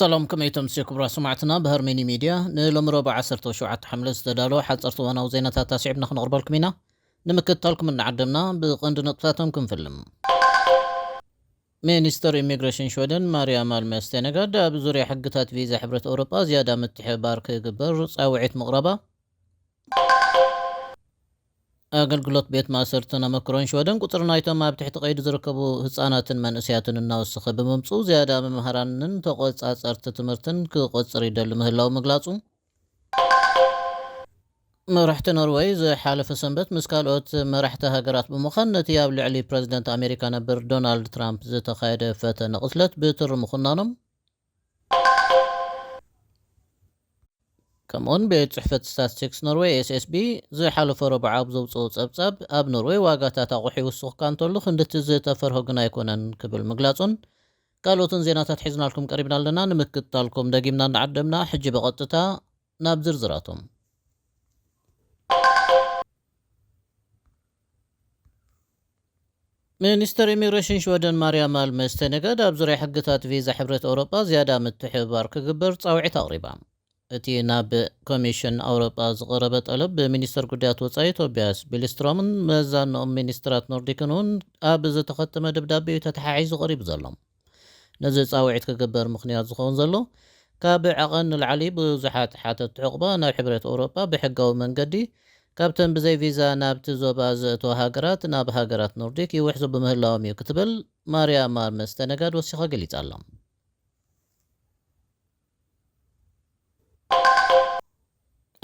ሰላም፣ ከመይ ተምስዩ ክቡራት ሰማዕትና? ብሀርሜኒ ሚድያ ንሎሚ ረቡዕ ዓሰርተ ሸውዓተ ሓምለ ዝተዳለወ ሓፀርቲ እዋናዊ ዜናታት ኣስዒብና ክነቕርበልኩም ኢና። ንምክትታልኩም እናዓደምና ብቐንዲ ነጥብታቶም ክንፍልም። ሚኒስተር ኢሚግሬሽን ሽወደን ማርያ ማልመ ስቴነጋርድ ኣብ ዙርያ ሕግታት ቪዛ ሕብረት ኤውሮጳ ዝያዳ ምትሕብባር ክግበር ጻውዒት ምቕራባ፣ ኣገልግሎት ቤት ማእሰርትን ኣመክሮን ሽወደን ቁጽሪ ናይቶም ኣብ ትሕቲ ቀይዲ ዝርከቡ ህጻናትን መንእሰያትን እናወሰኸ ብምምጽኡ ዝያዳ መምሃራንን ተቖጻጸርቲ ትምህርትን ክቆጽር ይደሊ ምህላው ምግላጹ፣ መራሕቲ ኖርወይ ዝሓለፈ ሰንበት ምስ ካልኦት መራሕቲ ሃገራት ብምዃን ነቲ ኣብ ልዕሊ ፕረዚደንት ኣሜሪካ ነበር ዶናልድ ትራምፕ ዝተኻየደ ፈተነ ቅትለት ብትሪ ምኹናኖም፣ ከምኡውን ቤት ጽሕፈት ስታትስቲክስ ኖርወይ ኤስኤስቢ ዝሓለፈ ረቡዕ ኣብ ዘውፅኦ ጸብጻብ ኣብ ኖርወይ ዋጋታት ኣቑሑ ይውስኽ እኳ እንተሉ ክንድቲ ዝተፈርሆ ግን ኣይኮነን ክብል ምግላጹን ካልኦትን ዜናታት ሒዝናልኩም ቀሪብና ኣለና። ንምክትታልኩም ደጊምና እናዓደምና ሕጂ ብቐጥታ ናብ ዝርዝራቶም። ሚኒስተር ኢሚግሬሽን ሽወደን ማርያ ማልመ ስቴነጋርድ ኣብ ዙርያ ሕግታት ቪዛ ሕብረት ኤውሮጳ ዝያዳ ምትሕብባር ክግበር ጻውዒት ኣቕሪባ። እቲ ናብ ኮሚሽን ኣውሮጳ ዝቐረበ ጠለብ ብሚኒስተር ጉዳያት ወጻኢ ቶቢያስ ቢልስትሮምን መዛንኦም ሚኒስትራት ኖርዲክን እውን ኣብ ዝተኸተመ ደብዳቤ እዩ ተተሓሒዙ ቀሪቡ ዘሎ። ነዚ ጻውዒት ክግበር ምኽንያት ዝኸውን ዘሎ ካብ ዓቐን ንላዕሊ ብዙሓት ሓተትቲ ዕቑባ ናብ ሕብረት ኤውሮጳ ብሕጋዊ መንገዲ ካብተን ብዘይ ቪዛ ናብቲ ዞባ ዘእተዋ ሃገራት ናብ ሃገራት ኖርዲክ ይውሕዙ ብምህላዎም እዩ ክትብል ማርያ ማልመ ስቴነጋርድ ወሲኻ ገሊጻ ኣላ።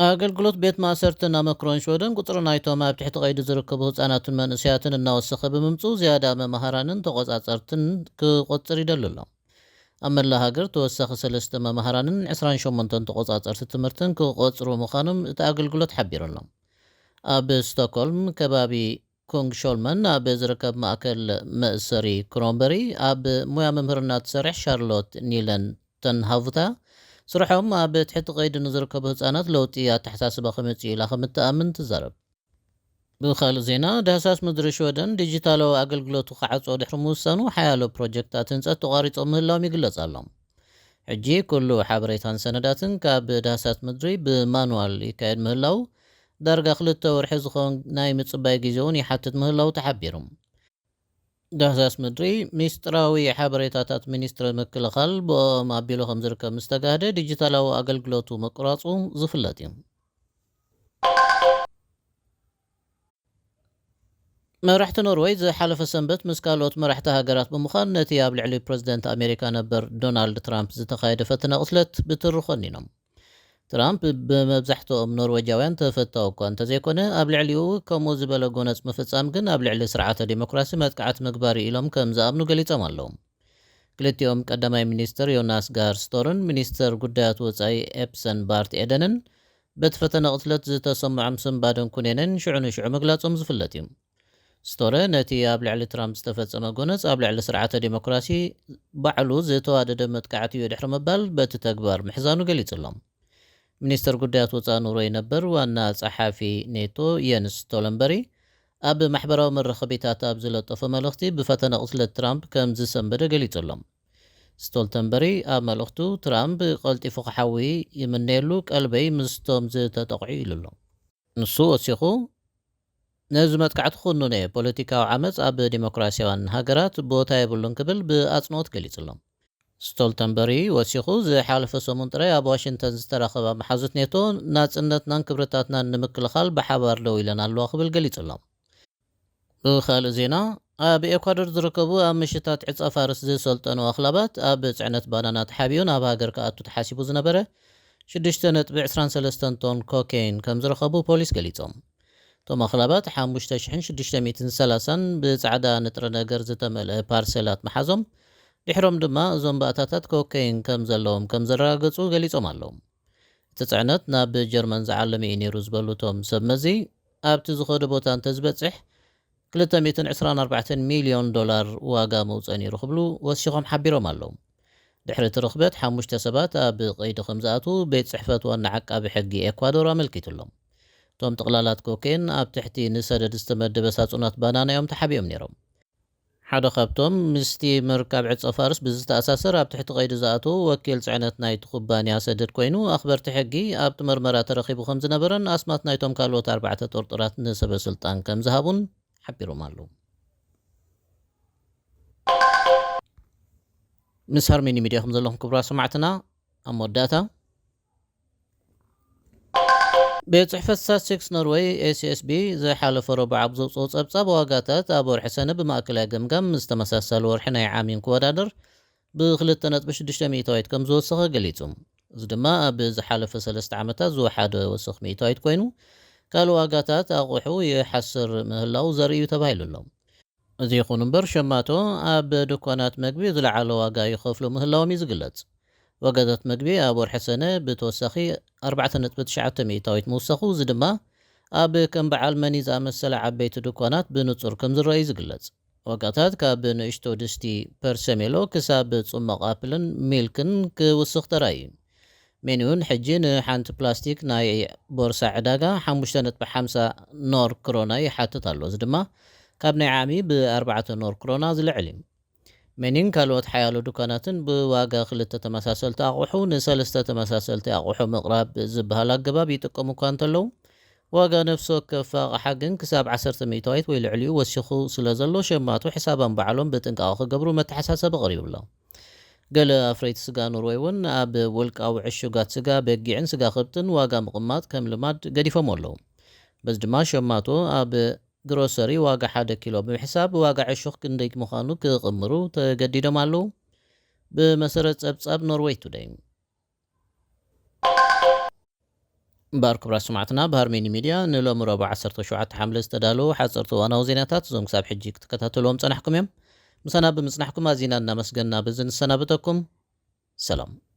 ኣገልግሎት ቤት ማእሰርትን ኣመክሮን ሽወደን ቁጽሪ ናይቶም ኣብ ትሕቲ ቀይዲ ዝርከቡ ህጻናትን መንእሰያትን እናወሰኸ ብምምጽኡ ዝያዳ መምሃራንን ተቆጻጸርትን ክቆጽር ይደሊ ኣሎ። ኣብ መላእ ሃገር ተወሳኺ ሰለስተ መምሃራንን ዕስራን ሸሞንተን ተቆጻጸርቲ ትምህርትን ክቆጽሩ ምዃኖም እቲ ኣገልግሎት ሓቢሩ ኣሎ። ኣብ ስቶክሆልም ከባቢ ኩንግሾልመን ኣብ ዝርከብ ማእከል መእሰሪ ክሮምበሪ ኣብ ሞያ መምህርና ትሰርሕ ሻርሎት ኒለን ተንሃቡታ ስርሖም ኣብ ትሕቲ ቀይዲ ንዝርከቡ ህጻናት ለውጢ ኣተሓሳስባ ከምጽእ ኢላ ከም እትኣምን ትዛረብ። ብኻልእ ዜና፣ ዳህሳስ ምድሪ ሽወደን ዲጂታላዊ ኣገልግሎቱ ክዓጾ ድሕሪ ምውሳኑ ሓያሎ ፕሮጀክታት ህንጸት ተቋሪጾም ምህላዎም ይግለጽ ኣሎ። ሕጂ ኩሉ ሓበሬታን ሰነዳትን ካብ ዳህሳስ ምድሪ ብማኑዋል ይካየድ ምህላው ዳርጋ ክልተ ወርሒ ዝኸውን ናይ ምጽባይ ግዜ እውን ይሓትት ምህላው ተሓቢሩ። ዳህሳስ ምድሪ ሚስጥራዊ ሓበሬታታት ሚኒስትሪ ምክልኻል ብኦም ኣቢሉ ከም ዝርከብ ምስ ተጋህደ ዲጂታላዊ ኣገልግሎቱ ምቁራጹ ዝፍለጥ እዩ። መራሕቲ ኖርወይ ዝሓለፈ ሰንበት ምስ ካልኦት መራሕቲ ሃገራት ብምዃን ነቲ ኣብ ልዕሊ ፕረዚደንት ኣሜሪካ ነበር ዶናልድ ትራምፕ ዝተኻየደ ፈተነ ቅትለት ብትሪ ኮኒኖም። ትራምፕ ብመብዛሕትኦም ኖርወጃውያን ተፈታዊ እኳ እንተዘይኮነ ኣብ ልዕሊኡ ከምኡ ዝበለ ጎነጽ ምፍጻም ግን ኣብ ልዕሊ ስርዓተ ዲሞክራሲ መጥቃዕቲ ምግባር እዩ ኢሎም ከም ዝኣምኑ ገሊጾም ኣለዉ። ክልቲኦም ቀዳማይ ሚኒስትር ዮናስ ጋር ስቶርን ሚኒስትር ጉዳያት ወጻኢ ኤፕሰን ባርት ኤደንን በቲ ፈተነ ቅትለት ዝተሰምዖም ስንባደን ኩኔነን ሽዑ ንሽዑ ምግላጾም ዝፍለጥ እዩ። ስቶረ ነቲ ኣብ ልዕሊ ትራምፕ ዝተፈጸመ ጎነጽ ኣብ ልዕሊ ስርዓተ ዲሞክራሲ ባዕሉ ዝተዋደደ መጥቃዕቲ እዩ ድሕሪ ምባል በቲ ተግባር ምሕዛኑ ገሊጹ ኣሎ። ሚኒስትር ጉዳያት ወጻኢ ኖርወይ ነበር ዋና ጸሓፊ ኔቶ የንስ ስቶለንበሪ ኣብ ማሕበራዊ መራኸቢታት ኣብ ዝለጠፎ መልእኽቲ ብፈተነ ቅትለት ትራምፕ ከም ዝሰንበደ ገሊጹ ኣሎ። ስቶልተንበሪ ኣብ መልእኽቱ ትራምፕ ቀልጢፉ ክሓዊ ይምነየሉ፣ ቀልበይ ምስቶም ዝተጠቕዑ ኢሉ ኣሎ። ንሱ ወሲኹ ነዚ መጥቃዕቲ ኩንነ ፖለቲካዊ ዓመጽ ኣብ ዲሞክራሲያውያን ሃገራት ቦታ የብሉን ክብል ብኣጽንኦት ገሊጹ ኣሎ። ስቶልተንበሪ ወሲኹ ዝሓለፈ ሰሙን ጥራይ ኣብ ዋሽንግተን ዝተራኸባ መሓዙት ኔቶ ናጽነትናን ክብርታትናን ንምክልኻል ብሓባር ደው ኢለን ኣለዋ ክብል ገሊጹ ኣሎ። ብኻልእ ዜና፣ ኣብ ኤኳዶር ዝርከቡ ኣብ ምሽታት ዕጸ ፋርስ ዝሰልጠኑ ኣኽላባት ኣብ ጽዕነት ባናና ተሓቢኡ ናብ ሃገር ክኣቱ ተሓሲቡ ዝነበረ ሽዱሽተ ነጥቢ ዕስራን ሰለስተን ቶን ኮኬይን ከም ዝረኸቡ ፖሊስ ገሊጾም። እቶም ኣኽላባት ሓሙሽተ ሽሕን ሽዱሽተ ሚእትን ሰላሳን ብጻዕዳ ንጥረ ነገር ዝተመልአ ፓርሰላት መሓዞም ድሕሮም ድማ እዞም ባእታታት ኮኬይን ከም ዘለዎም ከም ዘረጋገጹ ገሊጾም ኣለዉ። እቲ ጽዕነት ናብ ጀርመን ዝዓለመ እዩ ነይሩ ዝበሉ እቶም ሰብ መዚ ኣብቲ ዝኸዶ ቦታ እንተዝበጽሕ ክልተ ሚእትን ዕስራን ኣርባዕተን ሚልዮን ዶላር ዋጋ መውጸ ነይሩ ክብሉ ወሲኾም ሓቢሮም ኣለዉ። ድሕሪ እቲ ርኽበት ሓሙሽተ ሰባት ኣብ ቀይዲ ከም ዝኣትዉ ቤት ጽሕፈት ዋና ዓቃቢ ሕጊ ኤኳዶር ኣመልኪቱ ኣሎ። እቶም ጥቕላላት ኮኬን ኣብ ትሕቲ ንሰደድ ዝተመደበ ሳጹናት ባናና እዮም ተሓቢኦም ነይሮም። ሓደ ካብቶም ምስቲ ምርካብ ዕጸ ፋርስ ብዝተኣሳሰር ኣብ ትሕቲ ቀይዲ ዝኣተዉ ወኪል ጽዕነት ናይቲ ኩባንያ ሰደድ ኮይኑ፣ ኣኽበርቲ ሕጊ ኣብቲ መርመራ ተረኺቡ ከም ዝነበረን ኣስማት ናይቶም ካልኦት ኣርባዕተ ጥርጡራት ንሰበ ስልጣን ከም ዝሃቡን ሓቢሮም ኣለዉ። ምስ ሃርሜኒ ሚድያ ከም ዘለኹም ክቡራት ሰማዕትና፣ ኣብ መወዳእታ፣ ቤት ጽሕፈት ስታትስቲክስ ኖርወይ፣ ኤስኤስቢ፣ ዝሓለፈ ረቡዕ ኣብ ዘውፅኦ ጸብጻብ፣ ዋጋታት ኣብ ወርሒ ሰነ ብማእከላይ ገምጋም ምስ ተመሳሳሊ ወርሒ ናይ ዓሚ እንክወዳደር ብ2.6 ሚእታዊት ከም ዝወሰኸ ገሊጹ። እዚ ድማ ኣብ ዝሓለፈ ሰለስተ ዓመታት ዝወሓደ ወሰኽ ሚእታዊት ኮይኑ፣ ካልእ ዋጋታት ኣቑሑ ይሓስር ምህላው ዘርኢ እዩ ተባሂሉ ኣሎ። እዚ ይኹን እምበር፣ ሸማቶ ኣብ ድኳናት መግቢ ዝለዓለ ዋጋ ይኸፍሉ ምህላዎም እዩ ዝግለጽ። ዋጋታት መግቢ ኣብ ወርሒ ሰነ ብተወሳኺ ኣርባዕተ ነጥቢ ትሽዓተ ሚእታዊት ምውሳኹ፣ እዚ ድማ ኣብ ከም በዓል መኒ ዝኣመሰለ ዓበይቲ ድኳናት ብንጹር ከም ዝረአ እዩ ዝግለጽ። ዋጋታት ካብ ንእሽቶ ድስቲ ፐርሰሜሎ ክሳብ ጽሟቕ ኣፕልን ሚልክን ክውስኽ ተራእዩ። ሜኒውን ሕጂ ንሓንቲ ፕላስቲክ ናይ ቦርሳ ዕዳጋ ሓሙሽተ ነጥቢ ሓምሳ ኖር ክሮና ይሓትት ኣሎ። እዚ ድማ ካብ ናይ ዓሚ ብ4 ኖር ክሮና ዝልዕል እዩ። ሜኒን ካልኦት ሓያሎ ድኳናትን ብዋጋ ክልተ ተመሳሰልቲ ኣቑሑ ንሰለስተ ተመሳሰልቲ ኣቑሑ ምቕራብ ዝበሃል ኣገባብ ይጥቀሙ እኳ እንተለዉ፣ ዋጋ ነፍሲ ወከፍ ኣቕሓ ግን ክሳብ ዓሰርተ ሚእታዊት ወይ ልዕሊኡ ወሲኹ ስለ ዘሎ፣ ሸማቱ ሕሳባም ባዕሎም ብጥንቃቐ ክገብሩ መተሓሳሰቢ ቀሪቡ ኣሎ። ገለ ኣፍረይቲ ስጋ ኖርወይ እውን ኣብ ውልቃዊ ዕሹጋት ስጋ በጊዕን ስጋ ከብትን ዋጋ ምቕማጥ ከም ልማድ ገዲፎም ኣለዉ። በዚ ድማ ሸማቶ ኣብ ግሮሰሪ ዋጋ ሓደ ኪሎ ብምሕሳብ ዋጋ ዕሹኽ ክንደይ ምዃኑ ክቕምሩ ተገዲዶም ኣለዉ። ብመሰረት ጸብጻብ ኖርወይ ቱደይ። እምበኣር ክቡራት ሰማዕትና፣ ብሃርሜኒ ሚድያ ንሎሚ ረቡዕ ዓሰርተ ሸውዓተ ሓምለ ዝተዳለዉ ሓጸርቲ እዋናዊ ዜናታት እዞም ክሳብ ሕጂ ክትከታተልዎም ጸናሕኩም እዮም። ምሳና ብምጽናሕኩም ኣዚና እናመስገንና በዚ ንሰናበተኩም። ሰላም።